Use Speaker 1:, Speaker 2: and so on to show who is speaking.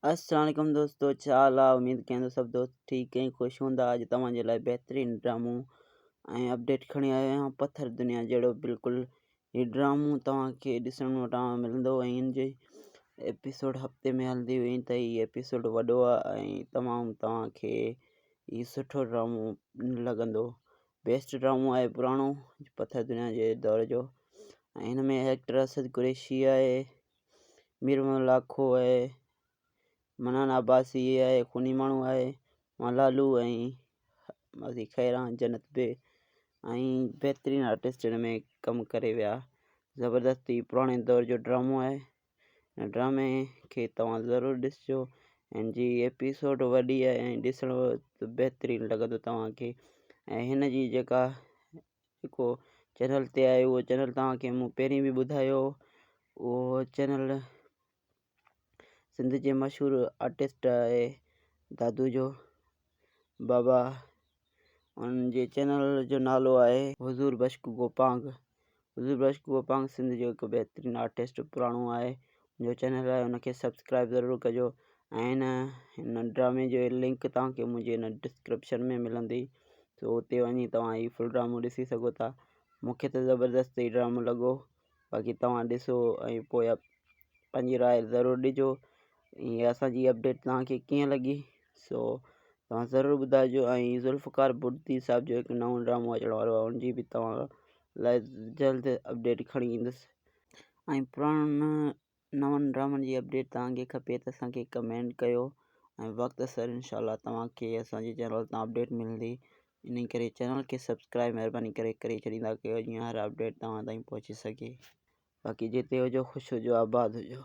Speaker 1: السلام عليڪم دوستو ڇا حال آ اميد ڪيان ٿو سڀ دوست ٺيڪ ۽ خوش هوندا اڄ توهان جي لاء بهترين ڊرامو ۽ اپڊيٽ کڻي آيو آهيان پٿر دنيا جهڙو بلڪل هي ڊرامو توهان کي ڏسڻ وٽان ملندو ۽ ان جي ايپيسوڊ هفتي ۾ هلندي هئي ته هي ايپيسوڊ وڏو آ ۽ تمام توهان کي هي سٺو ڊرامو لڳندو بيسٽ ڊرامو آهي پراڻو پٿر دنيا جي دور جو ۽ هن ۾ ايڪٽر اسد قريشي آهي مير محمد لاکو آهي، منان عباسي آهي، خوني ماڻهو آهي، ملالو ۽ ماسي خيران جنت به ۽ بهترين آرٽسٽ هن ۾ ڪم ڪري ويا زبردست هي پراڻي دور جو ڊرامو آهي هن ڊرامي کي توهان ضرور ڏسجو هن جي ايپيسوڊ وڏي آهي ۽ ڏسڻ بهترين لڳندو توهان کي ۽ هن جي جيڪا جيڪو چينل تي آهي اهو چينل توهان کي مون پهرين به ٻڌايو اهو چينل سنڌ جي مشهور آرٽسٽ آهي دادو جو بابا ان جي چينل جو نالو آهي حضور بخش گوپانگ حضور بخش گوپانگ سنڌ جو هڪ بهترين آرٽسٽ پراڻو آهي ان جو چينل آهي ان کي سبسڪرائب ضرور ڪجو ۽ هن ڊرامي جو لنڪ توهان کي منهنجي هن ڊسڪرپشن ۾ ملندي سو اتي وڃي توهان هي فل ڊرامو ڏسي سگهو ٿا مونکي ته زبردست هي ڊرامو لڳو باقي توهان ڏسو ۽ پوء پنهنجي راء ضرور ڏجو ۽ اسانجي اپڊيٽ توهان کي ڪيئن لڳي سو توهان ضرور ٻڌائجو ۽ ذوالفقار بڙدي صاحب جو هڪ نئون ڊرامو اچڻ وارو آهي ان جي به توهان لاء جلد اپڊيٽ کڻي ايندس ۽ پراڻن نون ڊرامن جي اپڊيٽ توهان کي کپي ته اسان کي ڪمينٽ ڪيو ۽ وقت سر انشاء الله توهان کي اسان جي چينل تان اپڊيٽ ملندي انهي ڪري چينل کي سبسڪرائب مهرباني ڪري ڪري ڇڏيندا ڪيو جيئن هر اپڊيٽ توهان تائين پهچي سگهي باقي جتي هجو خوش هجو آباد هجو.